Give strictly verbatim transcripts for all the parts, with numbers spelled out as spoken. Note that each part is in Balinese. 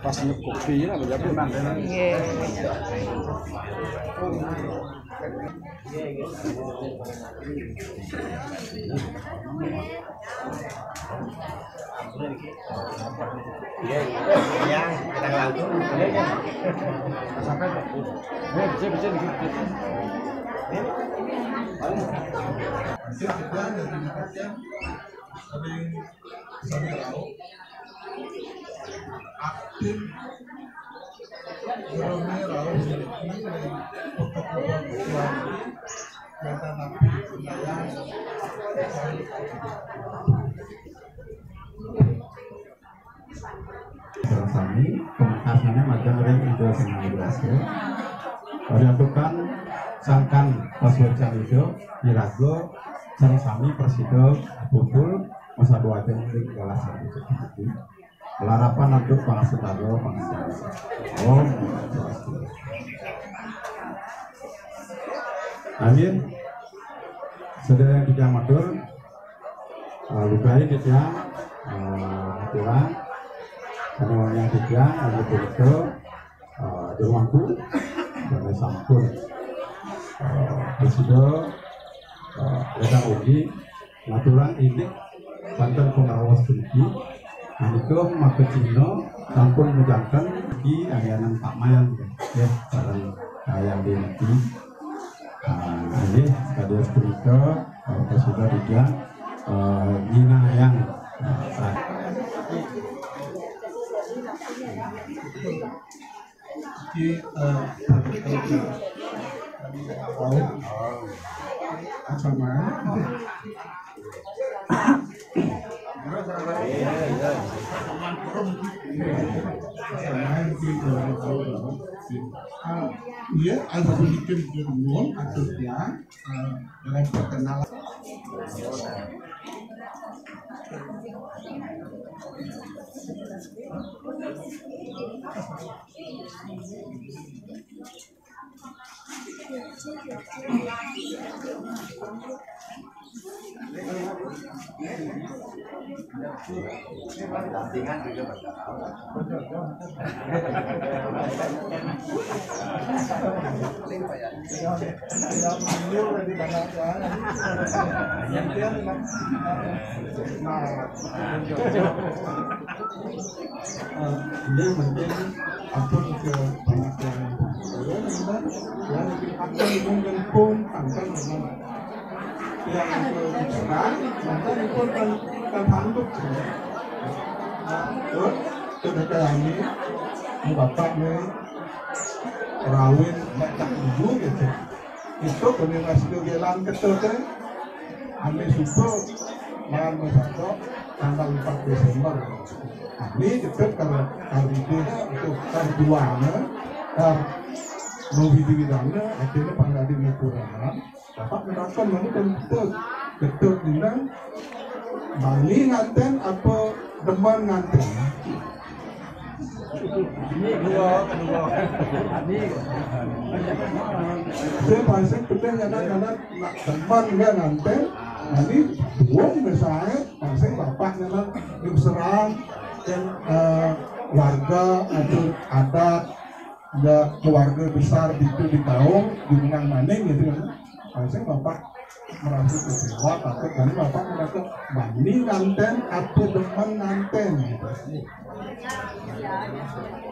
Pas nyekupi lah, menjadi nang. Iya. Iya, iya, kita langsung. Sampai, eh, bisa, bisa, bisa. Sering, sering rauh, aktif, rame, rauh, sering, sering, Sareng sami, pamekasane majeng ring Ida Sang Hyang Widhi Wasa. Pariantukan sangkan pasuecan Ida, iraga sareng sami prasida kumpul masabu ajeng ring galah sami. Larapan antuk pangastungkara, pangastungkara. Om Swastiastu. Amin. Sedaya titiang matur, eh, lugain titiang, eh, aturang, panuwun titiang, inggih punika, eh, durung wangku, dene sampun, eh, prasida, eh, wénten ugi ngaturang indik wonten pangraos puniki, menika maka cihna sampun mujanten ugi angganan paman, ya, sareng kayang diniki. Ah, inggih, kados punika, eh, prasida titiang, eh, nyinahang, eh, sa- Iki, eh, Tahu? Apa, Mas? Iya, ada sedikit di ruang atau tiang, eh, dalam perkenalan. Nah, eh, ini penting atur ke panitia yang, yang akan mungkin pun tanggal dengan yang ke sekarang, maka itu kan, kan handuk. Nah, terus ketika ini, ini bapak nih, rawit, baca dulu gitu. Itu kombinasi kegilaan ketul teh. Ane subuh malam Sabtu tanggal empat Desember. Ane tetep kalau hari itu itu karduana, kar mau widi-widana, akhirnya pangadi mukurahan. Bapak menonton mana kan betul, betul bilang, bani nganten apa demen nganten? Ini dua, kedua. Ini. Saya pasang betul nyana nyana nak demen nggak nganten? Nah, ini dua misalnya, pasang bapak nyana diserang dan, eh, warga atau adat, ya, keluarga besar itu di Kaum, di Minang Maning gitu kan. Pasang bapak merasa kecewa, takut, dan bapak merasa bani nganten, apa demen nganten gitu.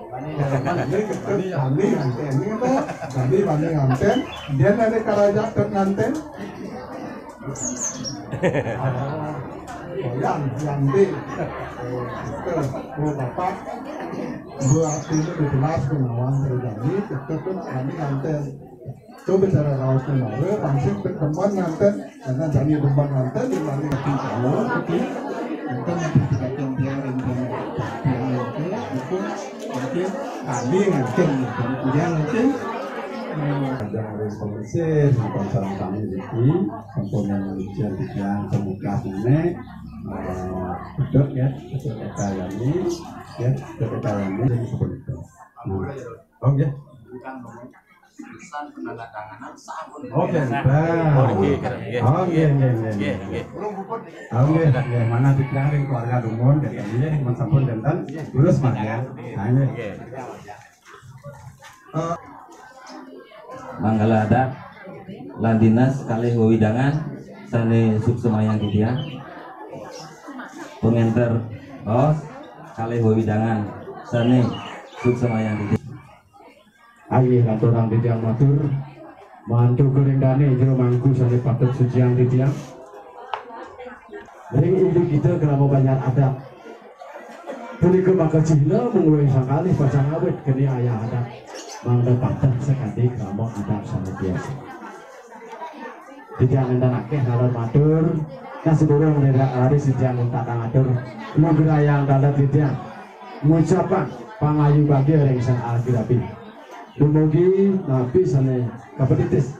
Bani nganten, gitu. Bani nganten, gitu. Bani, bani nganten. Dia dari kerajaan nganten. Yang, yang di. Gitu. Oh, bapak. Dua artinya dijelas ke lawan terjadi, tetap bani nganten. Coba cara raos kemarin, langsung pertemuan nganten, karena jani demen nganten, di mana kita tahu, oke. Nganten nanti kita biar, biar, biar, oke, oke. Nanti kami nganten, kemudian nanti, eh, ada orang pemesir, sampun salam kami di sini, sampun yang ujian tiga, pemuka ini, eh, betul ya, betul kata ini, ya, betul kata ini, jadi seperti itu. Nah, oh ya. Pesan penandatanganan sabun. Oke, nah. Oke, oke, oke. Oke, oke, oke. Oke, oke. Oke, oke. Mana dikira keluarga dumun, dan ini, teman sampun, dan terus, Mas, ya. Hanya. Oke. Eh. Manggala adat, lan dinas kalih wewidangan, sane suksemayang titiang. Pengenter, raos, kalih wewidangan, sane suksemayang titiang. Inggih, aturang titiang matur. Mantuk ring dane jero mangku sane patut suciang titiang. Ring indik kita krama banjar adat. Punika maka cihna mungguing sang kalih pacang awit keni ayah adat. Mangda pateh sakadi krama adat sane biasa. Titiang nenten akeh ngalor matur. Nah, sadurung raris titiang nguntatang atur, lugrayang dalat titiang ngucapang pangayu bagia ring sang alaki rabi. Dumugi napi sane kapatitis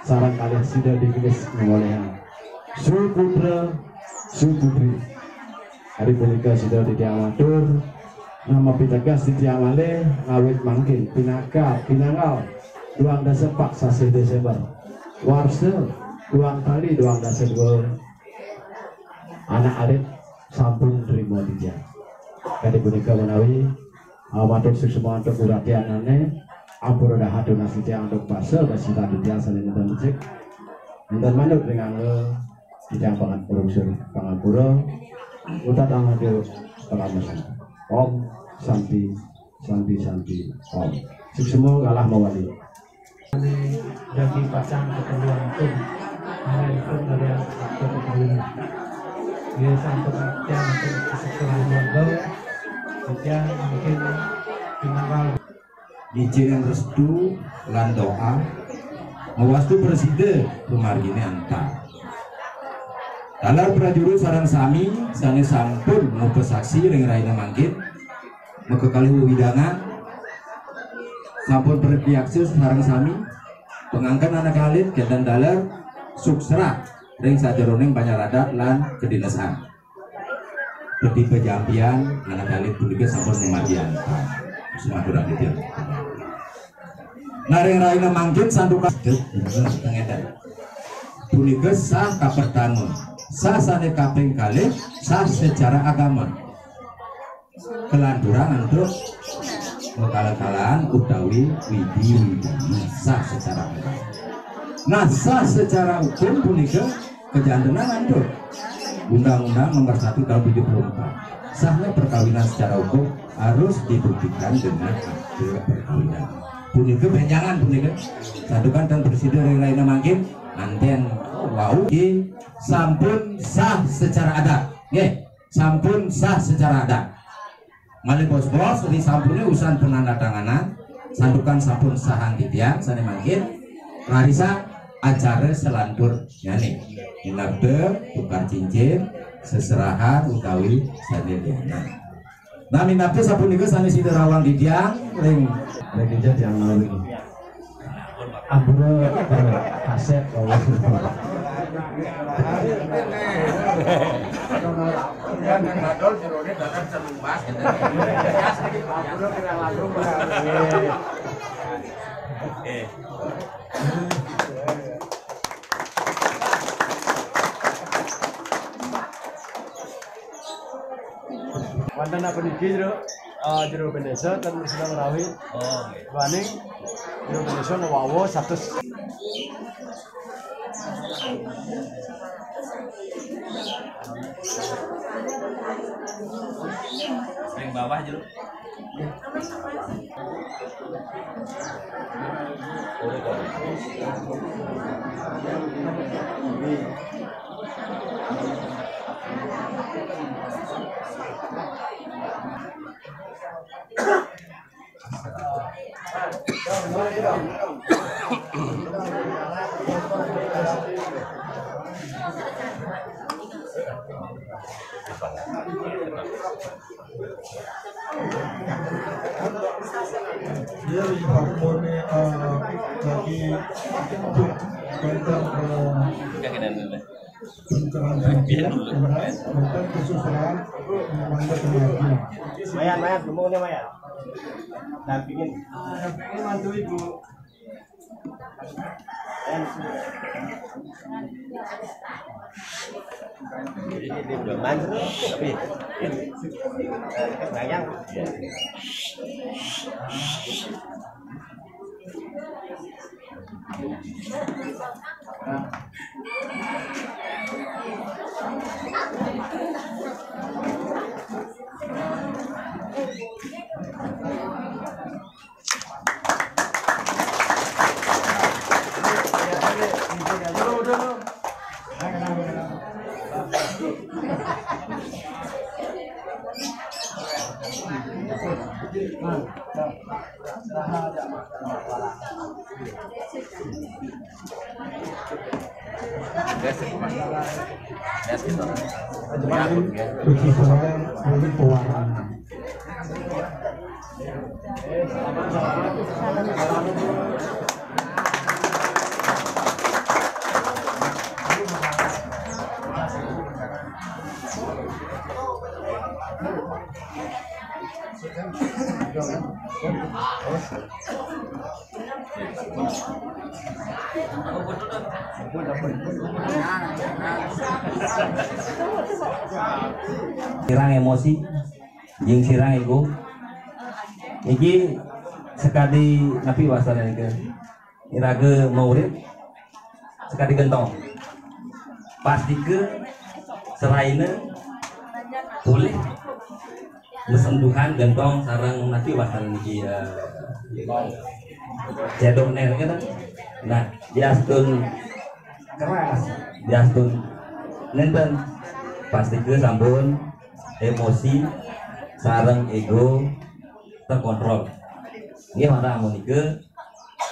sareng kalih sida digelis ngolihang suputra suputri. Ari punika sida titiang matur, nama pitegas titiang malih ngawit mangkin pinaka pinanggal duang dasa pat sasih Desember. Warsa duang tali duang dasa dua. Anak alit sampun trima titiang. Kadi punika menawi, ah, matur suksma antuk uratianane, ampura dahat tunas titiang antuk basa basitan titiang sane nenten becik. Nenten manut ring angga titiang pangan purungsur pangampura. Utat angga paramasan. Om Santi, Santi, Santi, Om. Suksma galah mawali. Dadi pacang keperluan pun. Hal itu dari waktu keperluan. Dia sampai tiang untuk kesekolah modal. Dia mungkin tinggal. Ngijining restu lan doa. Mawastu prasida pamarginé antar. Taler prajuru sareng sami sané sampun ngupasaksi ring rahina mangkin, makakalih wewidangan, sampun pratiaksa sareng sami, pangangken anaké alit, kénten taler suksrah ring sajeroning banjar adat lan kadinesan. Ketipe jampian, anaké alit punika sampun madian. Sumaturan titiang. Nah, ring rahina mangkin santukan ngéten. Punika sah kapertama, sah sané kaping kalih, sah secara agama. Kelanturan antuk kekala-kalaan utawi widi-widana sah secara agama. Nah, sah secara hukum punika kajantenan antuk Undang-Undang Nomor Satu Tahun tujuh puluh empat. Sahnya perkawinan secara hukum harus dibuktikan dengan akte perkawinan. Punika bénjangan punika. Santukan ten presiden ring rahina mangkin, anten wau nggih sampun sah secara adat. Nggih, sampun sah secara adat. Malih bos-bos, ri sampuné usan penandatanganan, santukan sampun sahang titiang sané mangkin, rarisang acara salanturnyané. Minabda tukar cincin, seserahan utawi sané lianan. Nah, minabda sapunika sané sida rawang titiang ring ring titiang ngalih. Ampura, kaset, oh. Wonten apa niki, Jero? Eh, Jero Bendesa ten sedang rawi. Oh, nggih. Waning Jero Bendesa nawawa satus. Ring bawah, Jero. Dia lagi, eh, lagi untuk, eh, pencerahan, bukan kesusahan, memang ada kemajuan. Mayan, Mayan, gemuknya Mayan. Dampingin. Dampingin mantu ibu. Ini, ini udah mantul, tapi ini, eh, sayang. Yes, gitu. Khusus saya, ini pewarna. Sirang emosi, jing sirang ego. Iki sakadi napi wasana nika. Iraga maurip sakadi gentong. Pastika seraina polih masentuhan gentong sareng napi wasana niki, eh, cedok ner, kan? Nah, diastun keras, diastun nénten, pastika sampun emosi sareng ego terkontrol. Nggih, mangda amunika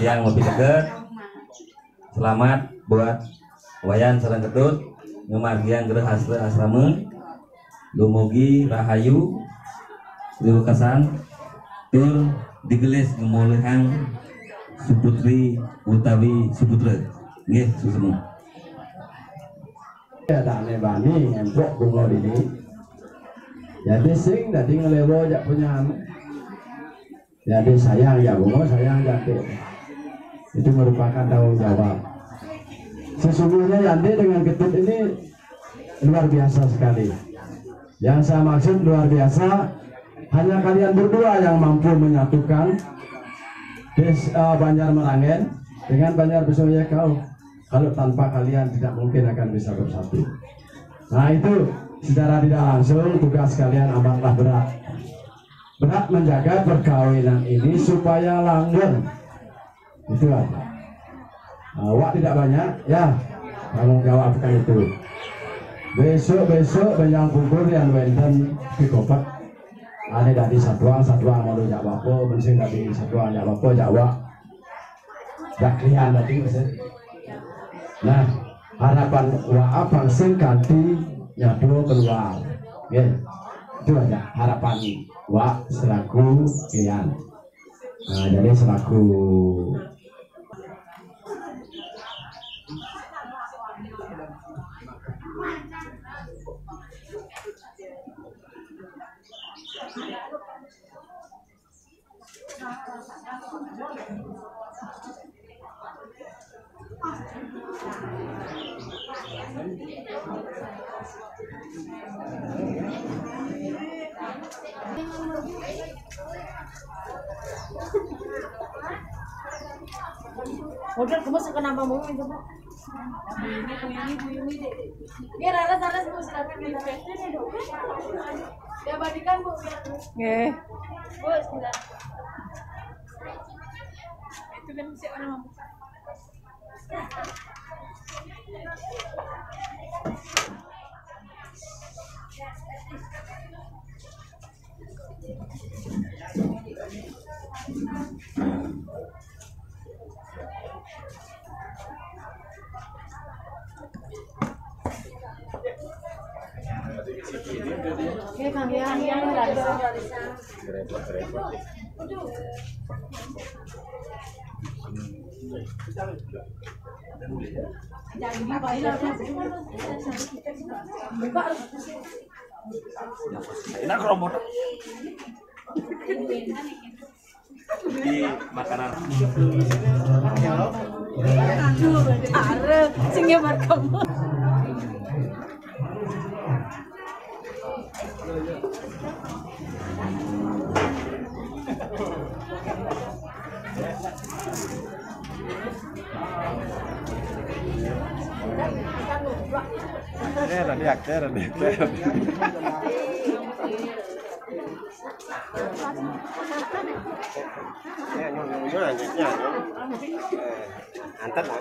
tiang mapiteket. Selamat buat Wayan sareng Ketut ngamargiang grehasta asrama. Dumugi rahayu, riwekasan, tur digelis ngemolihang suputri utawi suputra. Nggih, suksma. Ya, tak ane bani ngempok bunga dini. Jadi sing dadi ngelewa jak punyan. Jadi sayang ya bunga, sayang jati. Itu merupakan tanggung jawab. Sesungguhnya Yandi dengan Ketut ini luar biasa sekali. Yang saya maksud luar biasa, hanya kalian berdua yang mampu menyatukan des, eh, Banjar Merangen dengan Banjar Besung Yekau. Kalau tanpa kalian tidak mungkin akan bisa bersatu. Nah, itu secara tidak langsung tugas kalian amatlah berat. Berat menjaga perkawinan ini supaya langgeng. Itu aja. Nah, awak tidak banyak, ya, tanggung jawab kan itu. Besok-besok benjang pungkur yang wenten pikopet. Ane dadi satuang, satuang malu jak bapa, mensing dadi satuang jak bapa, jak awak. Jak klian dadi, maksud. Nah, harapan wa apa sing kanti nyatu keluar. Nggih. Itu aja harapan wa selaku klian. Nah, jadi selaku Model gemes kenapa mau itu, Bu? Ini, Bu, ini, Bu, ini, Dek. Biar ada sana semua silakan minta. Ya, balikan, Bu, biar, Bu. Nggih. Bu, sebentar. Itu kan siapa nama buka? Enak robot. Di makanan. Aduh, cara sing nyebar kamu. Eh, tadi aktor, tadi aktor. Ya, nyonya, nyonya, nyonya. Eh, antar lah.